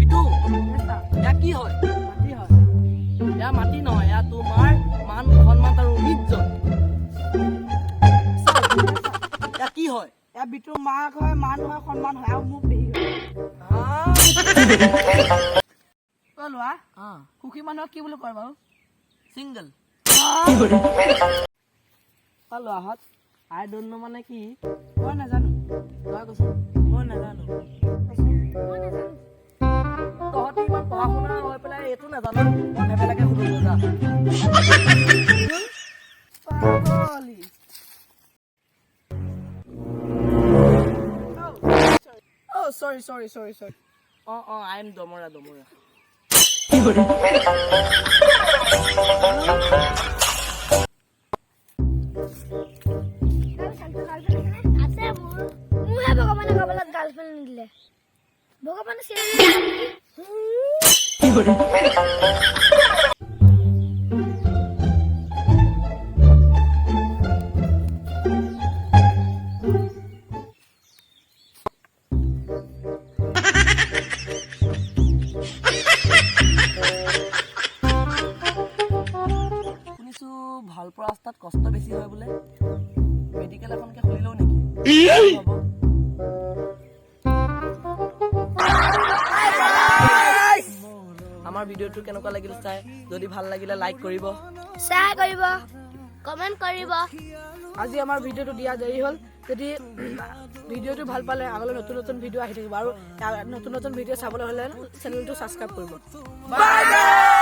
বিটু, এয়া কি হয়? মাটি হয়। এয়া মাটি নহয়, এয়া তোমাৰ মান সন্মান আৰু ইজ্জত। এয়া কি হয়? এয়া বিটুৰ মাক হয়, মান হয়, সন্মান হয় আৰু মোৰ পেহী হয়। অ লোৱা, সুখী মানুহক কি বুলি কয় বাৰু? চিংগল। অ লোৱাহঁত, আই don't ন' মানে কি? মই নাজানো। তই কচোন। মই নাজানো। মই নাজানো। তহঁতি ইমান পঢ়া শুনা হৈ পেলাই এইটো নাজানো? মই ভেবেলাকে সুধো, যা। পাগলী। Oh, sorry, sorry, sorry, sorry. অঁ, I am দমৰা দমৰা। গাৰ্লফ্ৰেণ্ড আছে মোৰ। মোৰহে ভগৱানে কপালত গাৰ্লফ্ৰেণ্ড নিদিলে। ভগৱানে চিনি। শুনিছো ভাল পোৱা ৰাস্তাত কষ্ট বেছি হয় বোলে। মেডিকেল এখনকে খুলি লওঁ নেকি? হ'ব। আমাৰ ভিডিঅ'টো কেনেকুৱা লাগিল চাই? যদি ভাল লাগিলে লাইক কৰিব, শ্বেয়াৰ কৰিব, কমেণ্ট কৰিব। আজি আমাৰ ভিডিঅ'টো দিয়া দেৰি হ'ল। যদি ভিডিঅ'টো ভাল পালে, আগলৈ নতুন নতুন ভিডিঅ' আহি থাকিব আৰু নতুন নতুন ভিডিঅ' চাবলৈ হ'লে চেনেলটো ছাবস্ক্ৰাইব কৰিব। বাই।